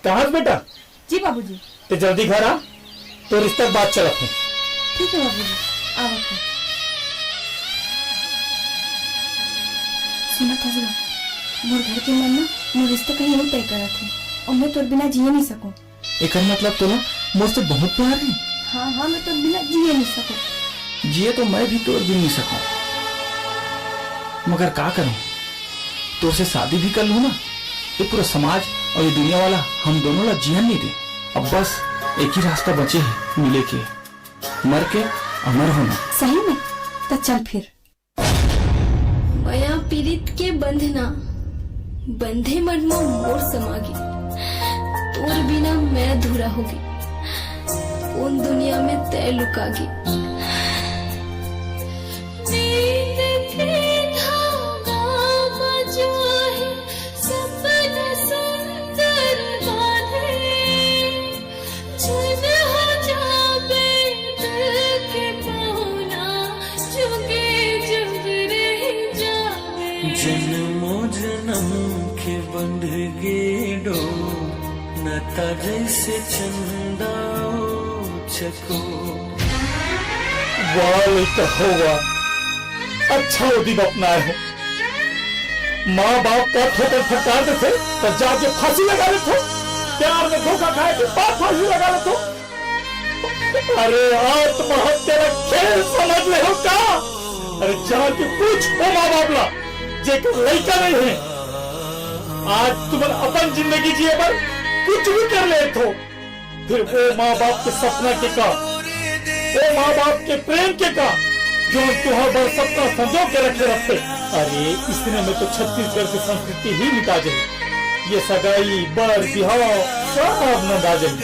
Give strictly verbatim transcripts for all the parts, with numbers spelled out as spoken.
कहाँ हस बेटा? जी बाबूजी। ते जल्दी घर आ, तो रिश्ता के बात चलत हे। ठीक है बाबूजी, आवत हूँ। सुनत हस गा, मोर घर के मन ना मोर रिश्ता कहीं और तय करत हे, और मैं तोर बिना जिए नहीं सकूँ। एकर मतलब तोला मोर से बहुत प्यार हे? हाँ, हाँ, मैं तोर बिना जिए नहीं सकूँ। जिए तो मैं भी तोर बिन नहीं सकूँ, मगर का करूँ, तोर से शादी भी कर लूँ ना, ये पूरा समाज और ये दुनिया वाला हम दोनों ला जियन नहीं दे। अब बस एक ही रास्ता बचे हे मिले के, मर के अमर होना। सही में? त चल फिर। मया पीरित के बंधना, बंधे मन म मोर समागे। तोर बिना मैं अधूरा होगे, कोन दुनिया में तय लुकागे। नींद के धागा म जो है सपना सुंदर बांधे, जन हो जाबे दिल के पहुना, जुगे जुग रह जाबे। जन्मों जन्म के बंध गे डोर, नता जैसे चंदा ओ चकोर। वाह लइका हो वाह, अच्छा उदिम अपनाए हो। माँ बाप का थोपन फटकार देथे, त जाके फांसी लगा लेथो। प्यार में धोखा खाए के बाद फांसी लगा लेथो। अरे आत्महत्या ला खेल समझ ले हो का? अरे जाके पूछ ओ माँ बाप ला, जेकर लइका नहीं है। आज तुमन अपन जिंदगी जिए बर कुछ भी कर लेथो। फिर वो माँ बाप के सपना के का, वो माँ बाप के प्रेम के का, जो तुहर बर सपना संजो के रखे रखते। अरे, इसने में तो छत्तीसगढ़ की संस्कृति ही मिटा जाए। ये सगाई, बर, बिहाव, सब नंदा जाए।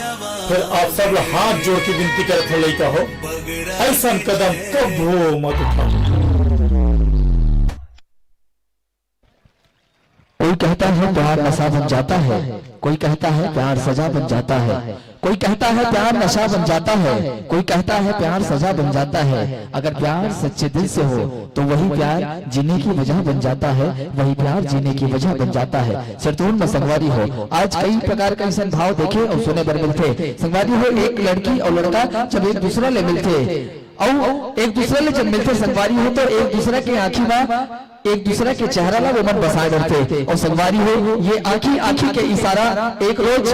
फिर आप सब ला हाथ जोड़ के विनती करत हो लइका हो, ऐसा कदम कबो मत उठाओ। कोई कहता है प्यार नशा बन जाता है, कोई कहता है प्यार सजा बन जाता है, कोई कहता है प्यार नशा बन जाता है, कोई कहता है प्यार सजा बन जाता है। अगर प्यार सच्चे दिल से हो तो वही प्यार जीने की वजह बन जाता है, वही प्यार जीने की वजह बन जाता है। सिरतोन में संगवारी हो, आज कई प्रकार के ऐसन भाव देखे और सुने बर मिलथे। संगवारी हो, एक लड़की और लड़का जब एक दूसरा ले मिलथे, अउ एक दूसरा ले जब मिलथे संगवारी हो, तो एक दूसरा के आँखी में एक दूसरा के चेहरा ला ओमन बसा डरथे। अउ संगवारी हो, ये आँखी आँखी के इशारा एक रोज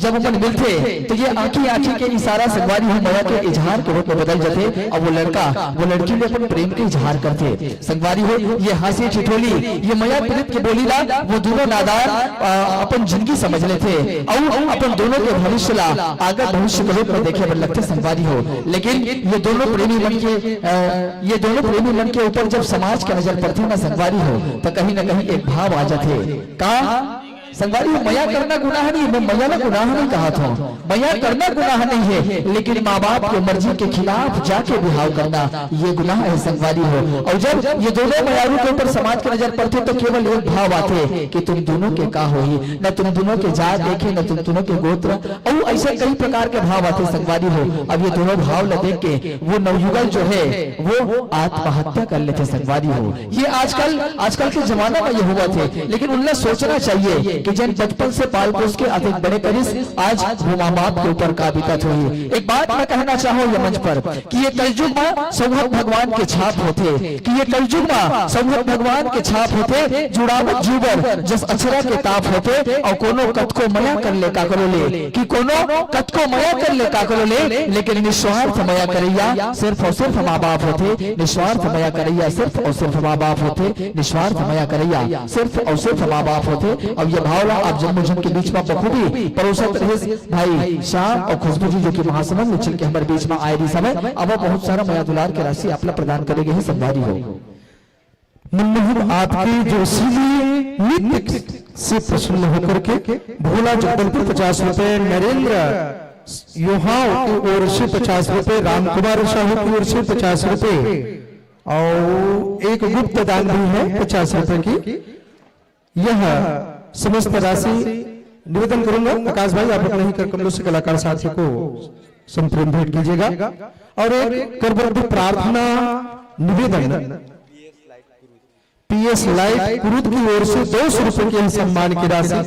जब ओमन मिलथे, तो ये आँखी आँखी के इशारा संगवारी हो मया के इजहार के रूप में बदल जाथे। अउ वो लड़का वो लड़की ले अपन प्रेम के इजहार करथे। संगवारी हो, ये हांसी ठिठोली, ये मया पीरित के बोली ला वो दूनों नादार, आ, अपन जिंदगी समझ लेथे अउ अपन दोनों के भविष्य ला आगे भविष्य के रूप में देखे बर लगथे संगवारी हो। लेकिन ये दोनों प्रेमी मन के, आ, ये दोनों प्रेमी मन के ऊपर जब समाज के नजर पड़थे ना संगवारी हो, तो कहीं ना कहीं एक भाव आ जाथे। का संगवारी हो, मया करना गुनाह नहीं, मैं मया ला गुनाह नहीं कहत हूँ, मया करना गुनाह नहीं है, लेकिन माँ बाप के मर्जी के खिलाफ जाके बिहाव करना, ये गुनाह है संगवारी हो। और जब ये दोनों मयारू के ऊपर समाज के नजर पड़थे, तो केवल एक भाव आथे कि तुम दोनों के का होही, न तुम दोनों के जात देखे, न तुम दोनों के गोत्र, और ऐसे कई प्रकार के भाव आथे संगवारी हो। अब ये दोनों भाव ला देख के वो नवयुगल जो है, वो आत्महत्या कर लेथे संगवारी हो। ये आजकल, आजकल के जमाना में ये होवत हे, लेकिन उनला सोचना चाहिए कि जेन बचपन से पाल पोस के अतेक बड़े करिस, आज वो माँ बाप के ऊपर का बीतत होही। एक बात मैं कहना चाहूँ ये मंच पर कि ये कलयुग में संवत भगवान के छाप होथे, कि ये कलयुग में संवत भगवान के छाप होथे, जुड़ावत जीव बर जस अक्षरा के ताप होथे, और कोनो कतको मया कर ले काकरो ले, कि कोनो कतको मया कर ले काकरो ले, लेकिन निस्वार्थ मया करैया सिर्फ और सिर्फ माँ बाप होथे। निस्वार्थ मया करैया सिर्फ और सिर्फ माँ बाप होथे। निस्वार्थ मया करैया सिर्फ और सिर्फ माँ बाप होथे। अब ये भाव ला आप जम्मो झन के बीच में बखूबी परोसत रहिस भाई श्याम और खुशबू जी, जो कि महासमुंद ले चल के हमर बीच में आए रहिस हवय। अब बहुत सारा मया दुलार के राशि आप ला प्रदान करे गे हे संगवारी हो। मनमोहन आपके जो सीधे नृत्य से प्रसन्न होकर के भोला जगदलपुर पचास रुपए, नरेंद्र योहाव की ओर से पचास रुपए, रामकुमार साहू की ओर से पचास रुपए और एक गुप्त दान भी है पचास रुपए की। यह समस्त राशि निवेदन करूंगा, आकाश भाई, आप अपने ही कर कमलों से कलाकार साथी को संपूर्ण भेंट कीजिएगा। और एक करबद्ध प्रार्थना निवेदन, पीएस लाइट कुरुद की ओर से दो सौ रुपए की यह सम्मान की राशि।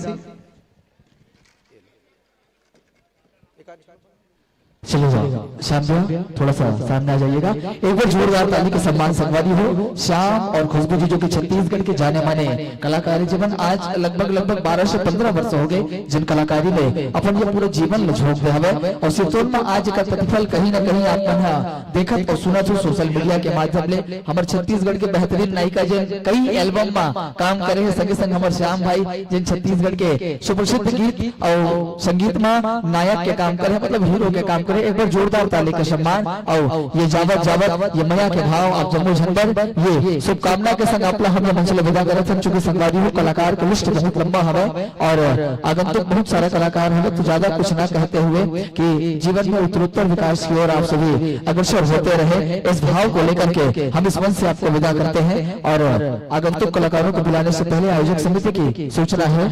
चले जाओ। श्याम भैया, थोड़ा सा सामने आ जाइएगा। एक बार जोरदार ताली के सम्मान संगवारी हो श्याम और खुशबू जी, जो कि छत्तीसगढ़ के जाने माने कलाकार है, जिमन आज लगभग, लगभग बारह से पंद्रह वर्ष हो गए, जिन कलाकारी में अपन ये पूरा जीवन ल झोंक दे हवे। और सिरतोन में आज एकर प्रतिफल कहीं ना कहीं आप मन ह देखत और सुनत हो social media के माध्यम ले। हमर छत्तीसगढ़ के बेहतरीन नायिका, जिन कई album में काम करे हे, संगे संग हमर श्याम भाई, जिन छत्तीसगढ़ के सुप्रसिद्ध गीत और संगीत में नायक के काम करे, मतलब hero के काम करे। एक बार जोरदार ताली के सम्मान। और ये जावत जावत ये मया के भाव आप जम्मो झन बर ये शुभकामना के संग आपला हम ये मंच ले विदा करत हन। चूंकि संगवारी हो, कलाकार के list बहुत लंबा हवे और आगंतुक बहुत सारा कलाकार हवे, तो ज्यादा कुछ ना कहते हुए कि जीवन में उत्तरोत्तर विकास की ओर आप सभी अग्रसर होते रहे, इस भाव को लेकर के हम इस मंच से आपको विदा करते हैं। और आगंतुक कलाकारों को बुलाने से पहले आयोजक समिति की सूचना है।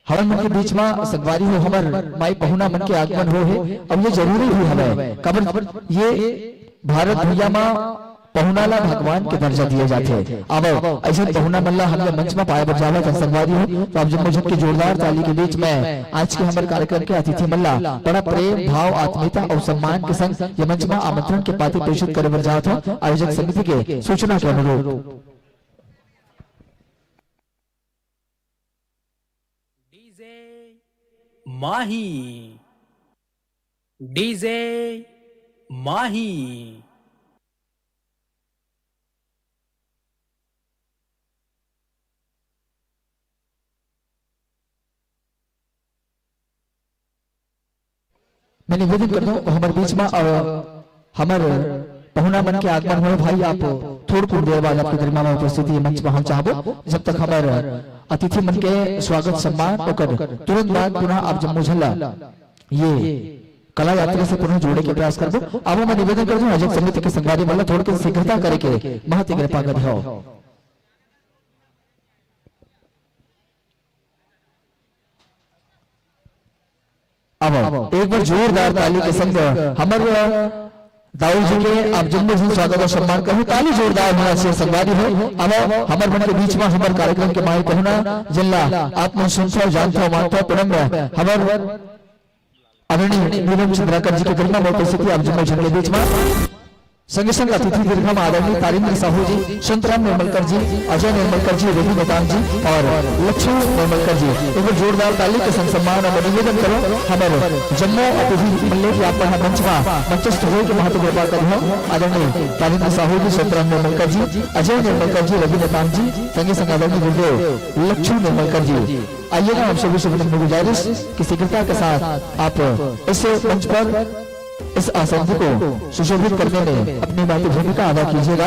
हमर मन के बीच मा संगवारी हो, हमर माई पहुना मन के आगमन हो हे। अब ये जरूरी भी हवय, काबर ये भारत भुइयां मा पहुना ला भगवान के दर्जा दिए जाथे। आवव, अइसन पहुना मन ला हम ये मंच मा पाए बर जावत हन संगवारी हो, तो आप जम्मो झन के जोरदार ताली के बीच में आज के हमर कार्यक्रम के अतिथि मन ला बड़ा प्रेम, भाव, आत्मीयता और सम्मान के संग ये मंच मा आमंत्रण के पाती प्रेषित करे बर जावत हन। आयोजक समिति के सूचना के अनुरूप। डीजे माही, डीजे माही। मैं निवेदन करथंव, हमर बीच मा, अ, हमर पहुना मन के आगमन होए भाई, आप थोड़कुन देर बाद आपके गरिमा में उपस्थिति मंच में हम चाहबो। जब तक हमर अतिथि मन के स्वागत सम्मान ओकर तुरंत बाद पुनः आप जम्मो झन ला ये कला यात्रा से पुनः जोड़े के प्रयास करबो। अब मैं निवेदन करथंव, आयोजक समिति के संगवारी मन ला थोड़कन शीघ्रता करे के महती कृपा करिहव। अब एक बार जोरदार ताली के संग हमर दाऊ जी के आप जम्मो झन स्वागत और सम्मान करहू। ताली जोरदार होना चाहिए संगवारी हो। अब हमर मन के बीच में हमर कार्यक्रम के माई पहुना, जिनला आप मन सुनथव, जानथव, मानथव, पुनम हमर आदरणीय नीलम चंद्राकर जी के गरिमा में उपस्थिति आप जम्मो झन के बीच में। संगे संग अतिथि दीर्घा में आदरणीय तारिंद्र साहू जी, संतराम निर्मलकर जी, अजय निर्मलकर जी, रवि नेताम जी और लच्छू निर्मलकर जी। एक बार जोरदार ताली के संग सम्मान और निवेदन करो हमर जम्मो अतिथि मन ले कि आप मन मंच मा मंचस्थ होए के महत्व कृपा करिहव। आदरणीय तारिंद्र साहू जी, संतराम निर्मलकर जी, अजय निर्मलकर जी, रवि नेताम जी, संगे संग आदरणीय गुरुदेव लच्छू निर्मलकर जी। आइएगा, हम सभी से विनम्र गुजारिश कि शीघ्रता के साथ आप इस मंच पर इस आसन को सुशोभित करने में अपनी महती भूमिका अदा कीजिएगा।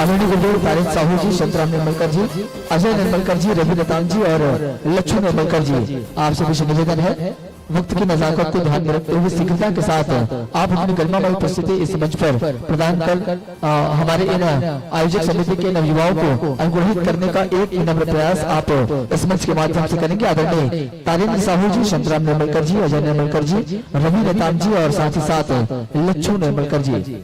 आदरणीय गुरुदेव तारिंद्र साहू जी, संतराम निर्मलकर जी, अजय निर्मलकर जी, रवि नेताम जी और लच्छू निर्मलकर जी, आप सभी से निवेदन है, वक्त की नजाकत को ध्यान में रखते हुए शीघ्रता के साथ आप अपनी गरिमामय उपस्थिति इस मंच पर प्रदान कर, अ, हमारे इन आयोजक समिति के नवयुवाओं को अनुग्रहित करने का एक विनम्र प्रयास आप इस मंच के माध्यम से करेंगे। आदरणीय तारिंद्र साहू जी, संतराम निर्मलकर जी, अजय निर्मलकर जी, रवि नेताम जी और साथ ही साथ लच्छू निर्मलकर जी।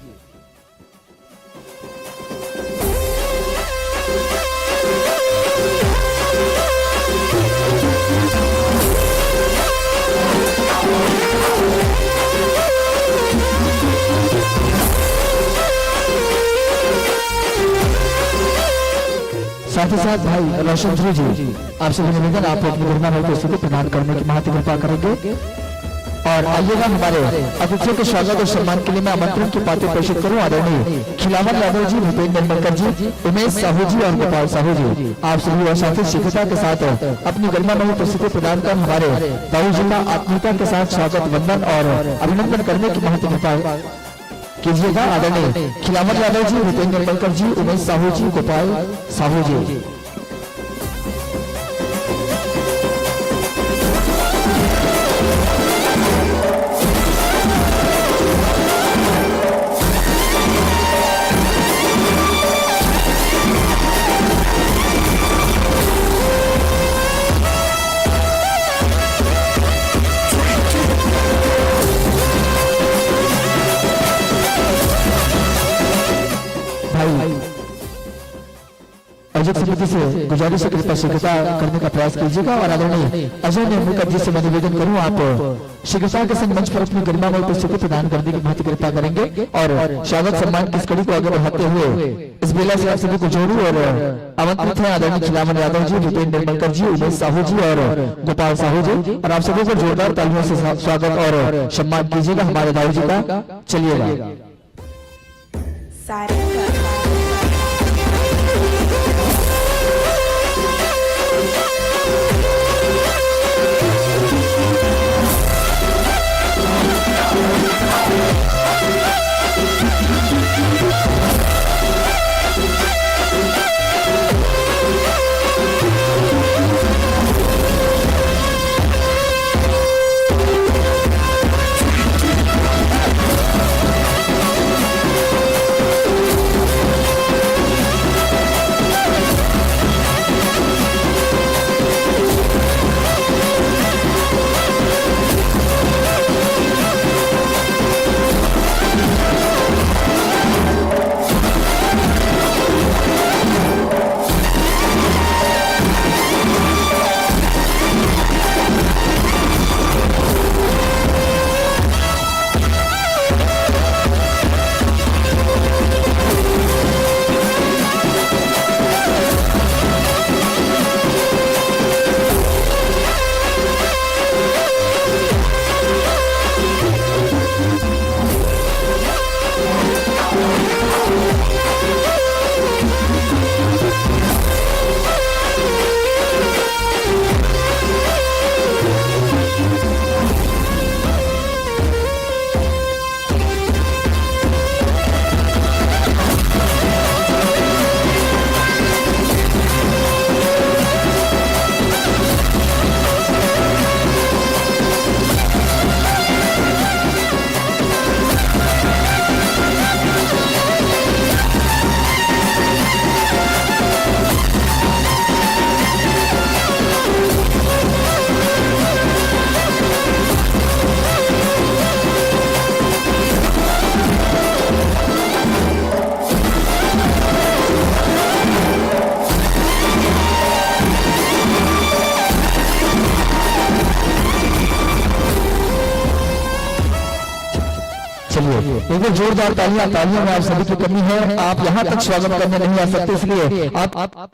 साथ ही साथ भाई रोशन ध्रुव जी, आपसे भी निवेदन, आप अपनी गरिमा में उपस्थिति प्रदान करने की महती कृपा करेंगे। और आइएगा, हमारे अतिथियों के स्वागत और सम्मान के लिए मैं आमंत्रण की पाती प्रेषित करूं आदरणीय खिलावन यादव जी, भूपेंद्र निर्मलकर जी, उमेश साहू जी और गोपाल साहू जी, आप सभी और साथी शीघ्रता के साथ अपनी गरिमा में उपस्थिति प्रदान कर हमारे दाऊ जी का आत्मीयता के साथ स्वागत, वंदन और अभिनंदन करने की महती कृपा कीजिएगा। आदरणीय खिलावन यादव जी, भूपेंद्र निर्मलकर जी, उमेश साहू जी, गोपाल साहू जी। समिति से गुजारिश है, कृपया शीघ्रता करने का प्रयास कीजिएगा। और आदरणीय अजय नेमूकर जी से मैं निवेदन करूं, आप शीघ्रता के संग मंच पर अपनी गरिमा में उपस्थिति प्रदान करने की महती कृपया करेंगे। और स्वागत सम्मान की इस कड़ी को आगे बढ़ाते हुए इस बेला से आप सभी को जोड़ूं और आमंत्रित हैं आदरणीय खिलावन यादव जी, भूपेंद्र निर्मलकर जी, उमेश साहू जी और गोपाल साहू जी। और आप सभी को जोरदार तालियों से स्वा-, स्वागत और सम्मान कीजिएगा हमारे दाऊ जी का। चलिएगा। सारे चलिए, एक बार जोरदार तालियां। तालियों में आप सभी की कमी है, आप यहां तक स्वागत करने नहीं आ सकते, इसलिए आप, आप, आप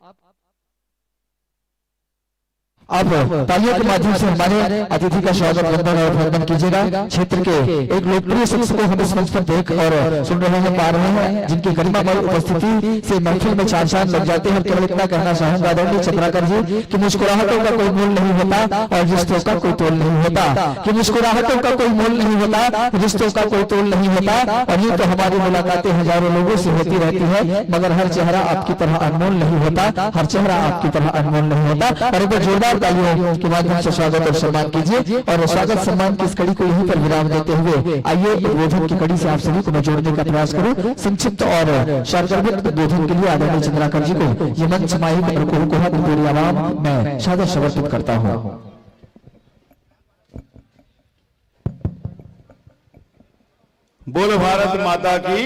तालियों के माध्यम से हमारे अतिथि का स्वागत, वंदन और अभिनंदन कीजिएगा। क्षेत्र के एक लोकप्रिय शख्स को हम इस मंच पर देख और सुन रहे हैं, पा रहे हैं, जिनकी गरिमामय उपस्थिति से महफिल में चार चांद लग जाते हैं। केवल इतना कहना चाहूंगा आदरणीय चंद्राकर जी कि मुस्कुराहटों का कोई मोल नहीं होता और रिश्तों का कोई तोल नहीं होता, कि मुस्कुराहटों का कोई मोल नहीं होता, रिश्तों का कोई तोल नहीं होता। और यूं तो हमारी मुलाकातें हजारों लोगों से होती रहती है, मगर हर चेहरा आपकी तरह अनमोल नहीं होता, हर चेहरा आपकी तरह अनमोल नहीं होता। और एक बार जोरदार तालियों के माध्यम से स्वागत और सम्मान कीजिए। और स्वागत सम्मान की इस कड़ी को यहीं पर विराम देते हुए आइए, उद्बोधन की कड़ी से आप सभी को मैं जोड़ने का प्रयास करूं। संक्षिप्त और सारगर्भित उद्बोधन के लिए आदरणीय चंद्राकर जी को ये मंच माई में रुको, रुको, हाथ जोड़े आवाम मैं सादर समर्पित करता हूं। बोल भारत माता की।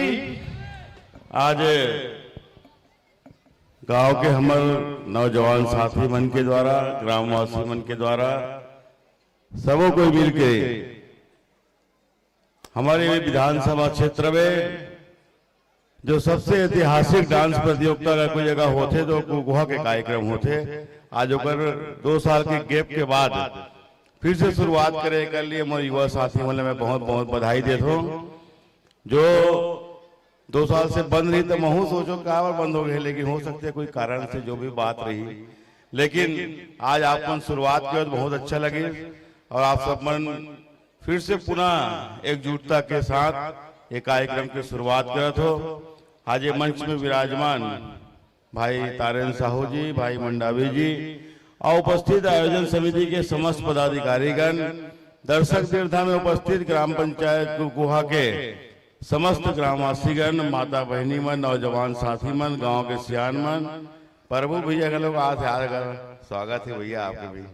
आज गांव के हमर नौजवान साथी मन के द्वारा, ग्रामवासी मन के द्वारा, सबो कोई मिलके हमर ये विधानसभा क्षेत्र में जो सबसे ऐतिहासिक डांस प्रतियोगिता का कोई जगह होथे तो कुकुहा के कार्यक्रम होथे। आज ओकर दो साल के गैप के बाद फिर से शुरुआत करे कर लिए मोर युवा साथी मन ल मैं बहुत बहुत बधाई देत हूँ। जो दो साल से बंद रही तो महू सोचो काबर बंद हो गए, लेकिन हो सकते कोई कारण से जो भी बात रही, लेकिन आज आप मन शुरुआत के तो बहुत अच्छा लगे और आप सब मन फिर से पुनः एकजुटता के साथ ये कार्यक्रम की शुरुआत करत हो। आज ये मंच में विराजमान भाई तारेन साहू जी, भाई मंडावी जी और उपस्थित आयोजन समिति के समस्त पदाधिकारीगण, दर्शक दीर्घा में उपस्थित ग्राम पंचायत कुकुहा के समस्त ग्रामवासीगण, माता बहिनी मन, नौजवान साथी मन, गांव के सियान मन, प्रभु भैया के लोग आज हाथ कर स्वागत है भैया आपके भी।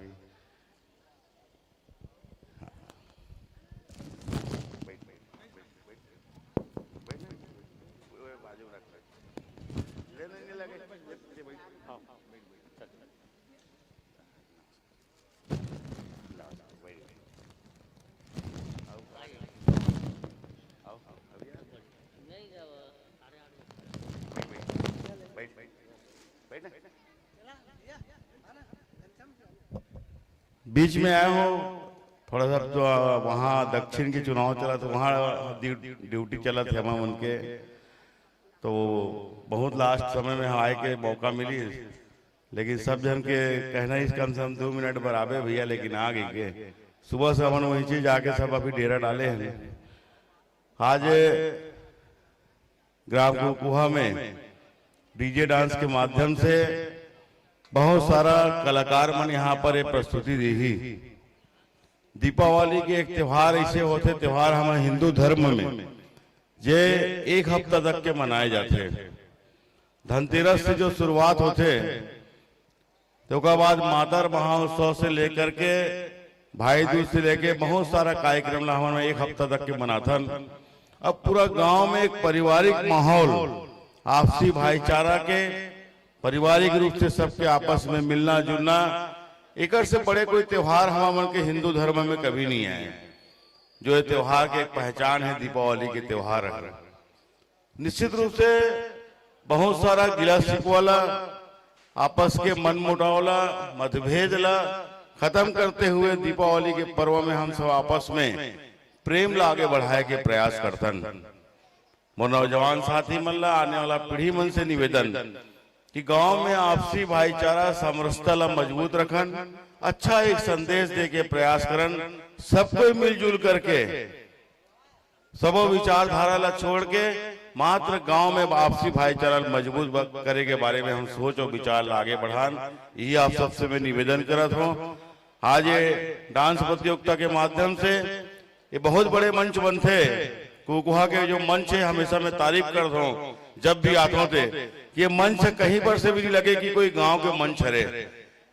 बीच में आए हो, थोड़ा सा तो वहाँ दक्षिण के चुनाव चला, तो वहाँ ड्यू-, ड्यूटी चला थे हम मन के, तो बहुत लास्ट समय में हम आए के मौका मिली। लेकिन सब झन के कहना इस कम से कम दो मिनट बर आबे भैया, लेकिन आ गई के। सुबह से हमन वही चीज आके सब अभी डेरा डाले हैं। आज ग्राम कुकुहा में डीजे डांस के माध्यम से बहुत सारा कलाकार मन यहाँ पर ये प्रस्तुति दी ही। दीपावली के एक त्योहार ऐसे होते, त्योहार हमारे हिंदू धर्म में जे एक हफ्ता तक के मनाए जाते। धनतेरस से जो शुरुआत होते, तो ओकर बाद मातर महोत्सव से लेकर के भाई दूज से लेके बहुत सारा कार्यक्रम ला हमन एक हफ्ता तक के मनाथन। अब पूरा गांव में एक पारिवारिक माहौल, आपसी भाईचारा के, पारिवारिक रूप से सबके आपस में मिलना जुलना, एकर से बड़े कोई त्योहार हमन के हिंदू धर्म में कभी नहीं आए। जो ये त्योहार के एक पहचान है, दीपावली के त्योहार है। निश्चित रूप से बहुत सारा गिला शिकवा ला, आपस के मनमुटाव ला, मतभेद ला खत्म करते हुए दीपावली के पर्व में हम सब आपस में प्रेम ला आगे बढ़ाए के प्रयास करथन। मोर नौजवान साथी मन ला, आने वाला पीढ़ी मन से निवेदन कि गांव में आपसी भाईचारा, समरसता ला मजबूत रखन, अच्छा एक संदेश दे के प्रयास करन, सब कोई मिलजुल करके सबो विचारधारा ला छोड़ के मात्र गांव में आपसी भाईचारा ला मजबूत ब-, करे के बारे में हम सोच और विचार ला आगे बढ़ान, यही आप सबसे मैं निवेदन करत हूँ। आज ये डांस प्रतियोगिता के माध्यम से ये बहुत बड़े मंच बनथे। कुकुहा के जो मंच है, हमेशा मैं तारीफ करत हूँ जब भी आत हूँ ते, ये मंच कहीं पर से भी नहीं लगे कि कोई गांव के मंच हरे।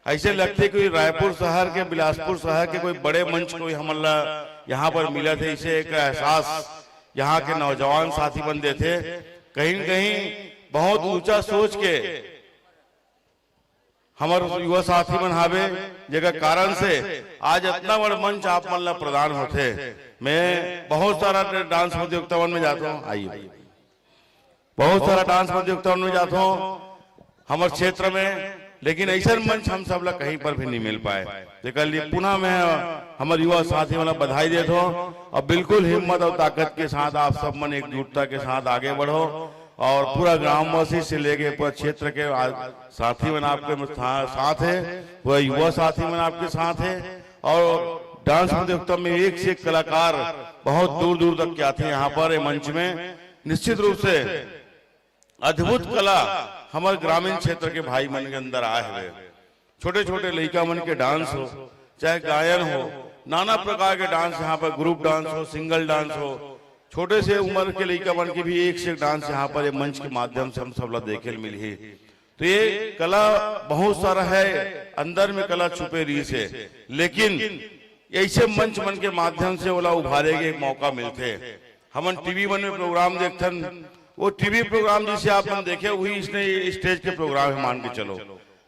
ऐसे लगथे कि रायपुर शहर के, बिलासपुर शहर के कोई बड़े मंच कोई हमन ला यहाँ पर मिलत हे, इसे एक एहसास यहाँ के नौजवान साथी मन देथे। कहीं न कहीं बहुत ऊंचा सोच के हमर युवा साथी मन हावे, जेकर कारण से आज इतना बड़ मंच आप मन ला प्रदान होथे। मैं बहुत सारा डांस प्रतियोगिता मन में जाता हूँ, आइए, बहुत सारा डांस प्रतियोगिता में जात हों हमर क्षेत्र में, लेकिन ऐसा मंच हम सब ला कहीं पर भी नहीं मिल पाए। जेकर लिए पुनः मैं हमर युवा साथी मन ला बधाई देत हों और बिल्कुल हिम्मत और ताकत के साथ आप सब मन एकजुटता के साथ आगे बढ़ो और पूरा ग्रामवासी से लेके पूरा क्षेत्र के आ-, साथी मन आपके सा-, साथ है, पूरा युवा साथी मन आपके साथ है और डांस प्रतियोगिता में एक से एक कलाकार बहुत दूर दूर तक के आथे यहाँ पर ये मंच में। निश्चित रूप से अद्भुत कला हमर ग्रामीण क्षेत्र के भाई मन के अंदर आए हवे। छोटे छोटे लइका मन के डांस हो, चाहे गायन हो, नाना प्रकार के डांस, यहाँ पर ग्रुप डांस हो, सिंगल डांस हो, छोटे से उम्र के लइका मन के भी एक से एक डांस यहाँ पर ये मंच के माध्यम से हम सब ला देखे ल मिलही। तो ये कला बहुत सारा है, अंदर में कला छुपे रहिस हे, लेकिन ऐसे मंच मन के माध्यम से ओला उभारे के एक मौका मिलथे। हमन टीवी मन में प्रोग्राम देखथन, वो टीवी प्रोग्राम जिसे आप मन देखे, वही इसने स्टेज के प्रोग्राम है, मान के चलो।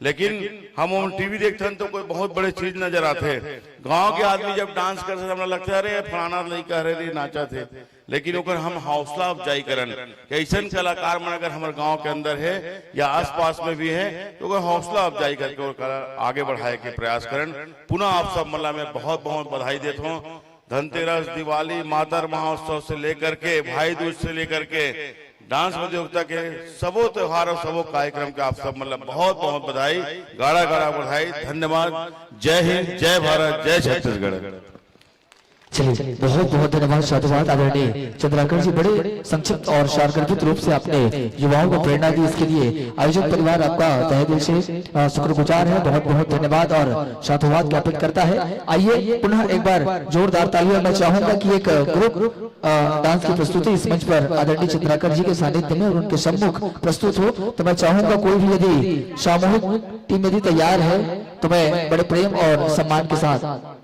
लेकिन हम वो टीवी देखथन तो कोई बहुत बड़े चीज नजर आथे। गांव के आदमी जब डांस करथे, हमरा लगथे, "अरे, फलाना लइका हरे रे, नाचत हे।" लेकिन ओकर हम हौसला अफजाई करन कि अइसन कलाकार मन अगर हमर गांव के अंदर हे या आसपास में भी हे, तो ओकर हौसला अफजाई करके ओकर आगे बढ़ाए के प्रयास करन। पुनः आप सब मन ला मैं बहुत बहुत बधाई देत हों। धनतेरस, दिवाली, मातर महोत्सव से लेकर के, भाई दूज से लेकर के, डांस प्रतियोगिता के सबो त्योहार और सबो कार्यक्रम के आप सब मन ला बहुत बहुत बधाई, गाड़ा गाड़ा बधाई। धन्यवाद। जय हिंद, जय भारत, जय छत्तीसगढ़। चलिए, बहुत बहुत धन्यवाद, साधुवाद आदरणीय चंद्राकर जी, बड़े संक्षिप्त और सारगर्भित रूप से आपने युवाओं को प्रेरणा दी। इसके लिए आयोजक परिवार आपका तहे दिल से, अ, शुक्रगुजार है। बहुत बहुत धन्यवाद और साधुवाद ज्ञापित करता है। आइए, पुनः एक बार जोरदार तालियां। मैं चाहूंगा कि एक ग्रुप, अ, डांस की प्रस्तुति इस मंच पर आदरणीय चंद्राकर जी के सानिध्य में और उनके सम्मुख प्रस्तुत हो, तो मैं चाहूंगा कोई भी यदि सामूहिक टीम यदि तैयार है तो मैं बड़े प्रेम और सम्मान के साथ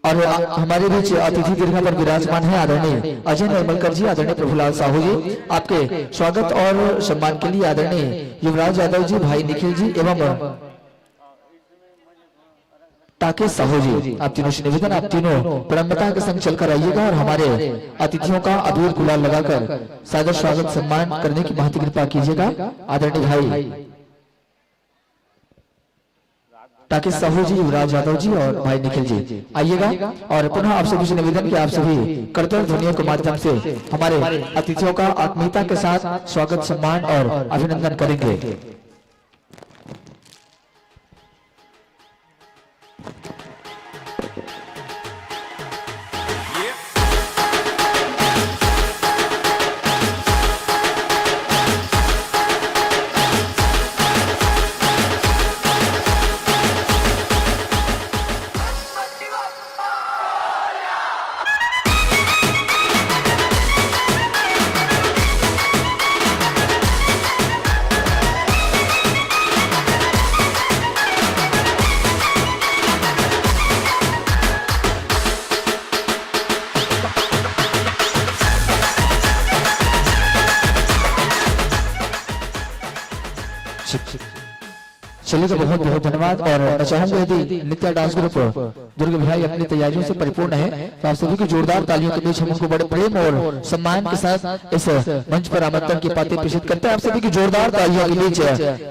और आ-, हमारे बीच अतिथि दीर्घा पर विराजमान है आदरणीय अजय निर्मलकर जी, आदरणीय प्रभुलाल साहू जी, आपके स्वागत और सम्मान के लिए आदरणीय युवराज यादव जी, भाई निखिल जी एवं टाके साहू जी, आप तीनों से निवेदन, आप तीनों विनम्रता के संग चलकर आइएगा और हमारे अतिथियों का अबीर गुलाल लगाकर सादर स्वागत सम्मान करने की महती कृपा कीजिएगा। आदरणीय भाई टाके साहू जी, युवराज यादव जी और भाई निखिल जी आइएगा। और पुनः आप सभी से निवेदन कि आप सभी करताल ध्वनियों के माध्यम से हमारे अतिथियों का आत्मीयता के साथ स्वागत सम्मान और अभिनंदन करेंगे। चलिए, तो बहुत बहुत धन्यवाद। और मैं चाहूंगा, यदि नित्या डांस ग्रुप दुर्ग भिलाई अपनी तैयारियों से परिपूर्ण है, तो आप सभी की जोरदार तालियों के बीच हम उनको बड़े प्रेम और सम्मान के साथ इस मंच पर आमंत्रण के पाते प्रेषित करते हैं। आप सभी की जोरदार तालियों के बीच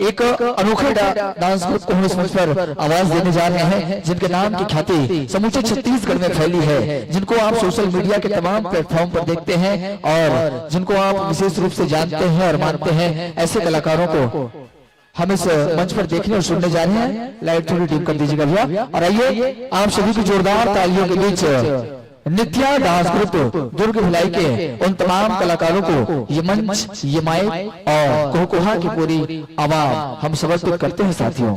एक अनोखे डा-, डांस ग्रुप को हम इस मंच पर आवाज देने जा रहे हैं, जिनके नाम की ख्याति समूचे छत्तीसगढ़ में फैली है, जिनको आप सोशल मीडिया के तमाम प्लेटफॉर्म पर देखते हैं और जिनको आप विशेष रूप से जानते हैं और मानते हैं। ऐसे कलाकारों को हम इस मंच पर देखने और सुनने जा रहे हैं। लाइट थोड़ी डिम कर दीजिएगा भैया। और आइए, आप सभी की जोरदार तालियों के बीच नित्या डांस ग्रुप दुर्ग भिलाई के उन तमाम कलाकारों को ये मंच, ये माइक और कोहकोहा की पूरी आवाम हम समर्पित करते हैं साथियों।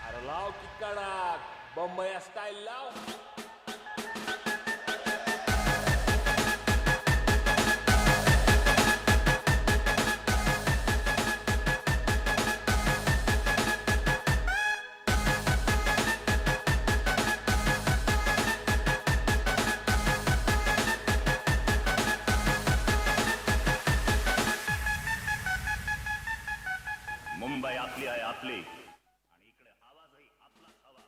अरे लाव की कड़क बम्बई स्टाइल लाव। मुंबई आपली आहे, आपली. आणि इकडे आवाजही आपलाच हवा.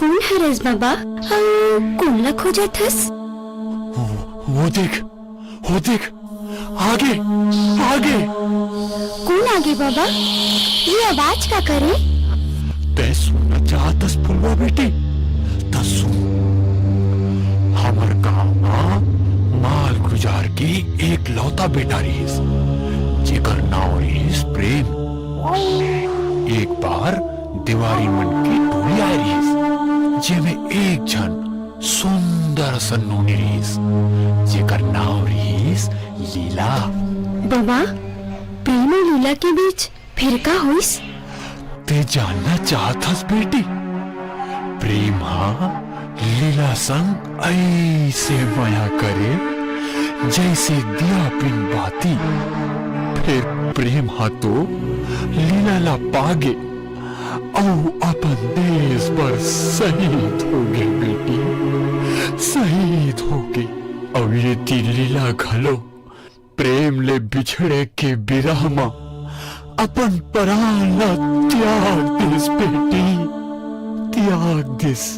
कोन हरस बाबा? अउ कोन ला खोजत हस? वो, वो देख, वो देख, आगे, आगे। कोन आगे बाबा? ये आवाज का करे? तैं सुनना चाहत हस फुलवा बेटी? त सुन, हमर गांव म माल गुजार के एक लौता बेटा रिहिस, जेकर नाव रिहिस प्रेम। एक बार देवारी मन के टोली आए रिहिस, जेमे एक झन सुंदर असन नोनी रिहिस, जेकर नाव रिहिस लीला। बाबा, प्रेम अउ लीला के बीच फिर का होइस? ते जानना चाहत हस बेटी? प्रेम हा लीला संग ऐसे मया करे, जैसे दिया पिन बाती। फिर प्रेम हा तो लीला ला पागे अउ अपन देश बर शहीद होगे बेटी, शहीद होगे। अउ ये ती लीला घलो प्रेम ले बिछड़े के बिरह म अपन परान ला त्याग दिस बेटी, त्याग दिस।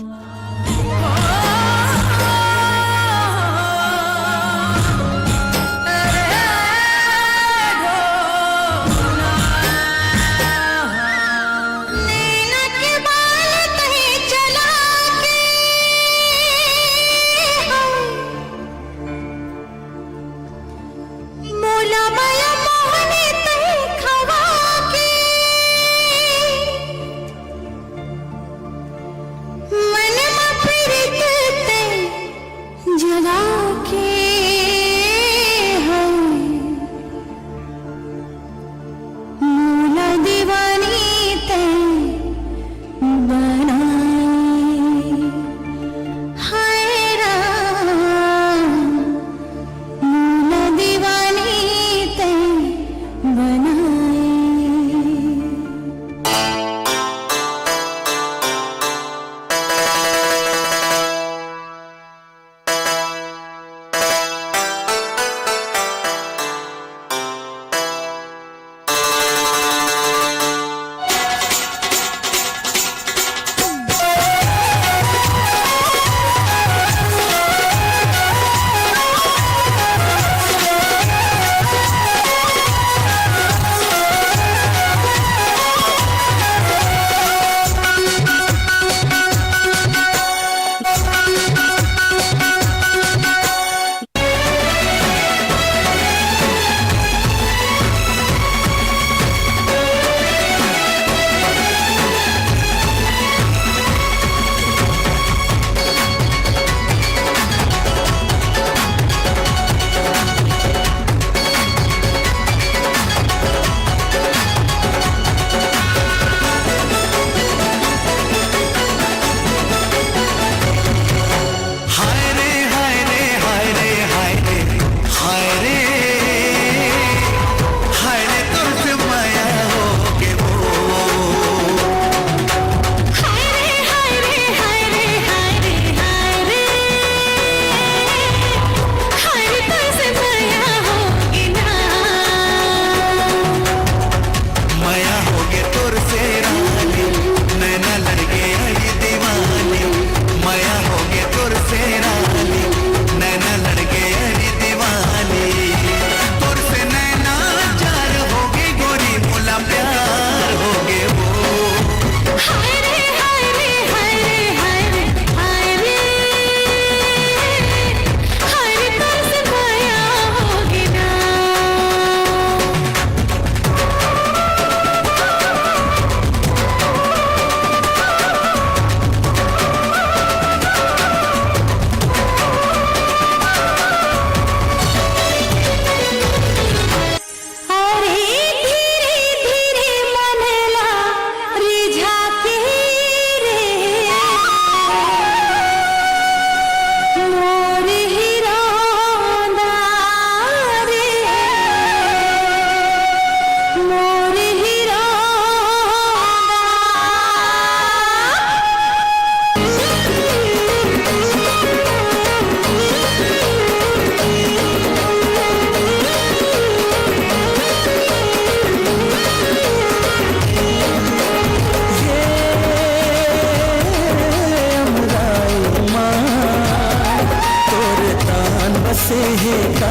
बसे हे का,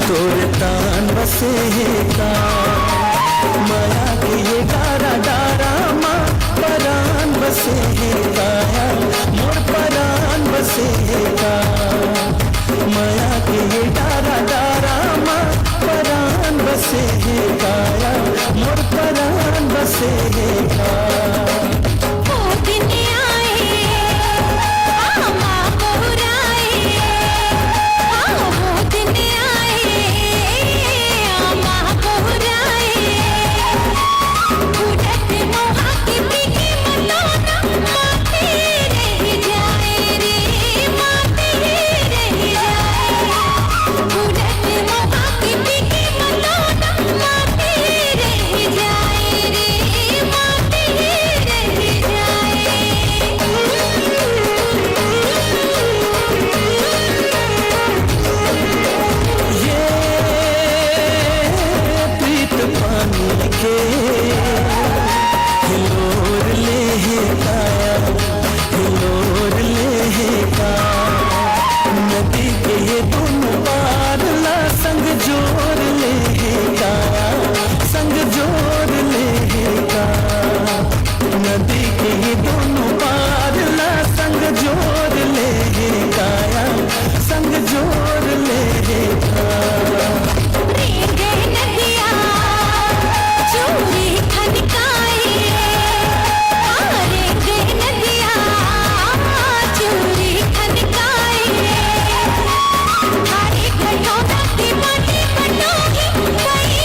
तोर तान बसे हे का। मया के ये डारा डारा मा परान बसे हे का, मोर परान बसे हे का। मया के ये डारा डारा मा परान बसे हे का, मोर परान बसे हे का। ओ दिन आए, आमा बहुराए, आ ओ दिन आए, आमा बहुराए। उड़त मोहा के पीके मतोना माथे रह जाए रे, माथे रह जाए। उड़त मोहा के पीके मतोना माथे रह जाए रे, माथे रह जाए। ये प्रीत पानी के हिलोर ले हे काया, हिलोर ले हे का। नदी के ये दोनों पार ला संग जोर ले हे काया, संग जोर ले हे का। नदी के ये दोनों पार ला संग जोर ले हे काया, संग जोर ले हे का। रेंगे नदिया चूरी खनकाए, आ रेंगे नदिया चूरी खनकाए। हरे घटों की बाटी बटोही, कई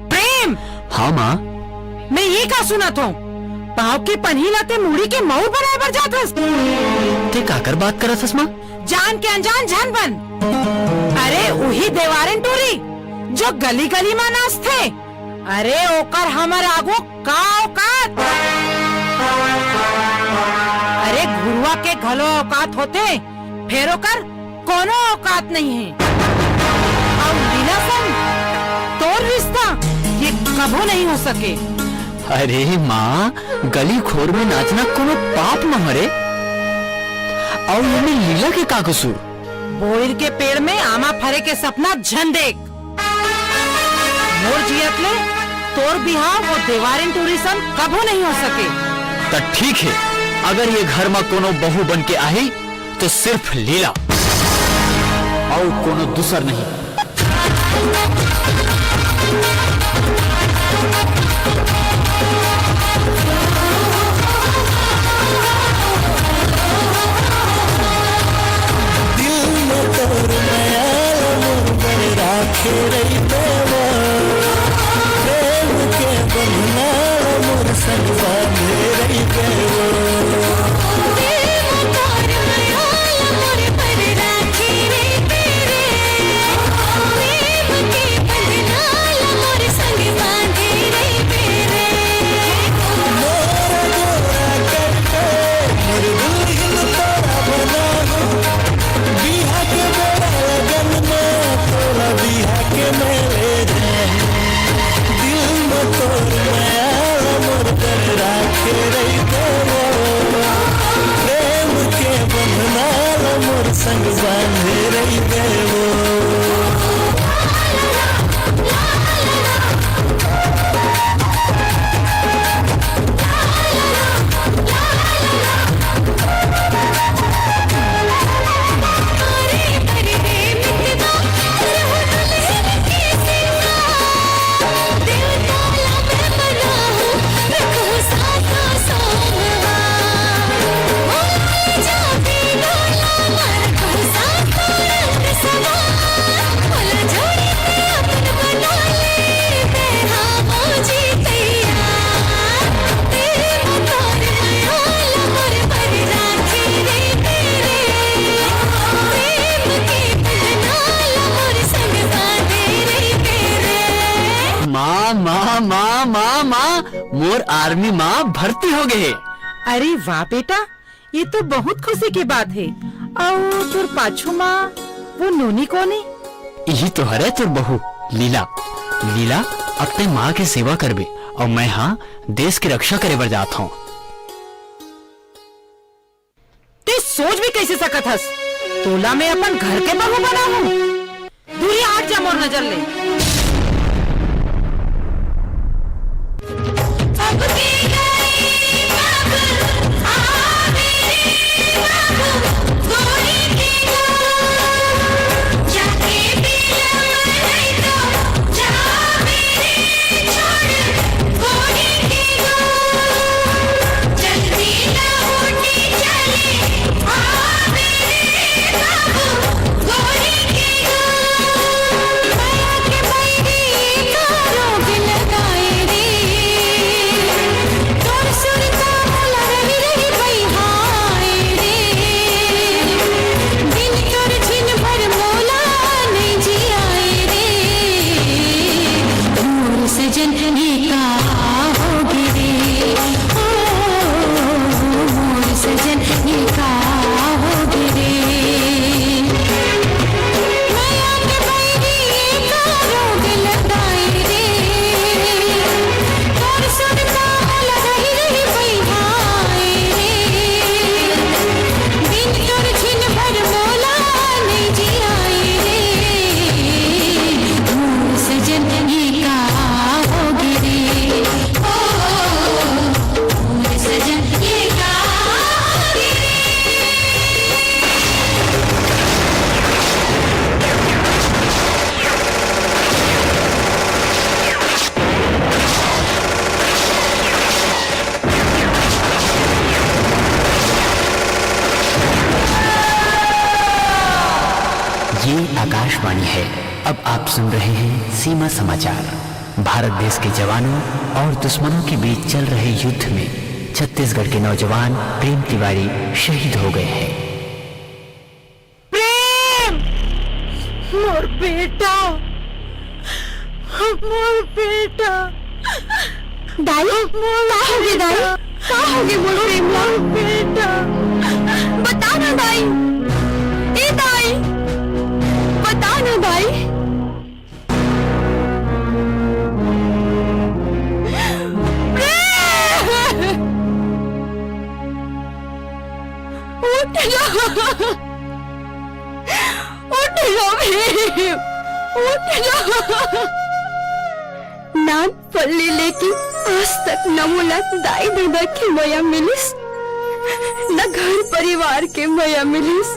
प्रेम! हाँ माँ। मैं ये का सुनत हूँ? पाँव के पनही ला ते मुड़ी के मऊर बनाए बर जात हस। ते काकर बात करत हस माँ? जान के अनजान झन बन। अरे उही देवारिन टूरी जो गली गली मा नाचथे। अरे ओकर हमर आगू का औकात? अरे घुरुवा के घलो औकात होथे, फेर ओकर कोनो औकात नहीं हे। अउ लीला संग तोर रिश्ता ये कभू नहीं हो सके। अरे माँ, गली खोर में नाचना कोनो पाप न हरे। अउ एमे लीला के का कसूर? बोइर के पेड़ में आमा फरे के सपना झन देख। मोर जियत ले तोर बिहाव वो देवारिन टूरी सन कभू नहीं हो सके। त ठीक हे, अगर ये घर म कोनो बहू बन के आही, तो सिर्फ लीला, अउ कोनो दूसर नहीं। दिल में तोर मया ला मोर बर राखे रहिबे वो। प्रेम के बंधना ला मोर संग बांधे रहिबे वो। दिल में तोर मया ला मोर बर राखे रहिबे रे। प्रेम के बंधना ला मोर संग बांधे रहिबे रे। मोर गोरा करके मोर दुल्हन तोरा बनाहूँ। बिहा के बेरा लगन में तोला बिहा के मैं ले तोर आर्मी मा भर्ती हो गए हे। अरे वाह बेटा, ये तो बहुत खुशी के बात हे। अउ तोर पाछू मा वो नोनी कोन हे? इही तो हरे तोर बहू लीला। लीला, अब तैं माँ के सेवा करबे अउ मैं हा देश के रक्षा करे बर जात हौं। तैं सोच भी कैसे सकत हस? तोला मैं अपन घर के बहू बनाहूँ? दूरिया हट जा मोर नजर ले। ये आकाशवाणी है। अब आप सुन रहे हैं सीमा समाचार। भारत देश के जवानों और दुश्मनों के बीच चल रहे युद्ध में छत्तीसगढ़ के नौजवान प्रेम तिवारी शहीद हो गए हैं। प्रेम, मोर बेटा, मोर बेटा। दाई, मोर का होगे दाई? बेटा। का होगे मोर प्रेम ला? मोर बेटा। बता ना दाई, ए दाई, बता ना दाई। प्रेम! उठ जा। उठ जा भीम, उठ जा। नान पल्ली लेके आज तक न मोला दाई ददा के मया मिलिस, न घर परिवार के मया मिलिस।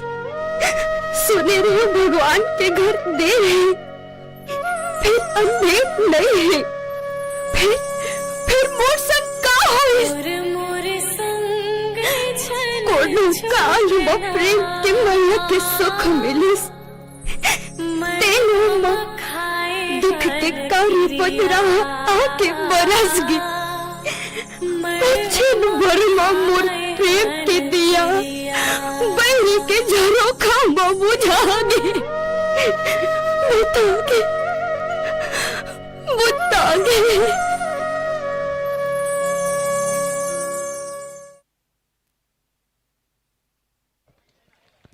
सुने रहे भगवान के घर दे रहे, फेर अंधेर नइ हे। फेर, फेर मोर संग का होइस? कोनो काल म प्रेम के मया के सुख मिलिस। तेन म दुख के कारी बदरा आके बरस गे। पछिन भर म मोर प्रेम के दिया, बहिरी के झरोखा म बुझा गे। बुता गे, बुता गे।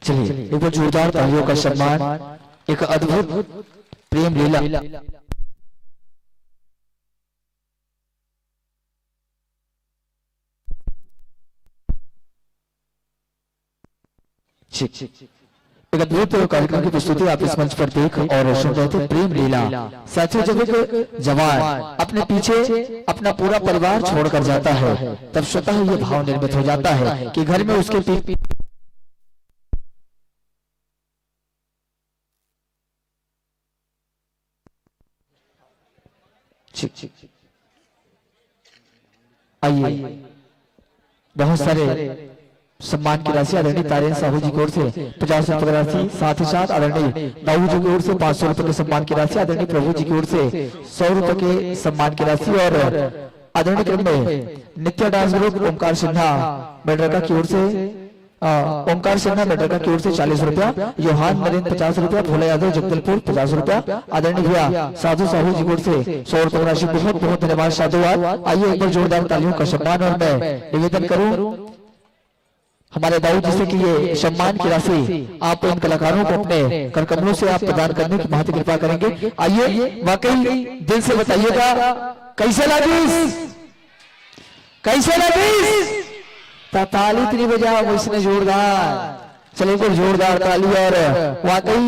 चलिए, एक बार जोरदार तालियों का सम्मान, एक अद्भुत प्रेम लीला। ठीक। एक अद्भुत कार्यक्रम की प्रस्तुति आप इस मंच पर देख और सुन रहे थे, प्रेम लीला। साथियों, जब एक जवान अपने पीछे अपना पूरा परिवार छोड़कर जाता है, तब स्वतः ये भाव निर्मित हो जाता है कि घर में उसके पी- ठीक, ठीक। आइए, बहुत सारे सम्मान की राशि आदरणीय तारेन साहू जी की ओर से पचास रुपए की राशि, साथ ही साथ आदरणीय दाऊ जी की ओर से पाँच सौ रुपए के सम्मान की राशि, आदरणीय प्रभु जी की ओर से सौ रुपए के सम्मान की राशि और आदरणीय क्रम में नित्या डांस ग्रुप ओमकार सिन्हा मेडरका की ओर से अ, ओमकार सिन्हा मेटरका की ओर से चालीस रुपया, योहान नरेंद्र पचास रुपया, भोला यादव जगदलपुर पचास रुपया, आदरणीय भैया साधु साहू जी की ओर से सौ रुपये राशि, बहुत बहुत धन्यवाद, साधुवाद। आइए एक बार जोरदार तालियों का सम्मान, और मैं निवेदन करूं हमारे दाऊ जी से कि ये सम्मान की राशि आप इन कलाकारों को अपने कर कमलों से आप प्रदान करने की महती कृपा करेंगे। आइए वाकई दिल से बताइएगा, कैसे लगिस, कैसे लगिस? त ताली इतनी बजाओ, वैसने जोरदार। चलिए, एक बार जोरदार ताली। और वाकई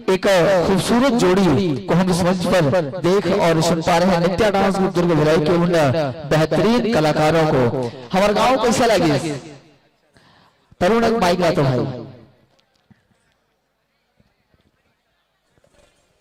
एक खूबसूरत जोड़ी को हम इस मंच पर देख और सुन पा रहे हैं। नित्या डांस ग्रुप दुर्ग भिलाई के उन बेहतरीन कलाकारों को। हमारे गांव कैसा लगिस? तरुण, एक माइक ला तो भाई।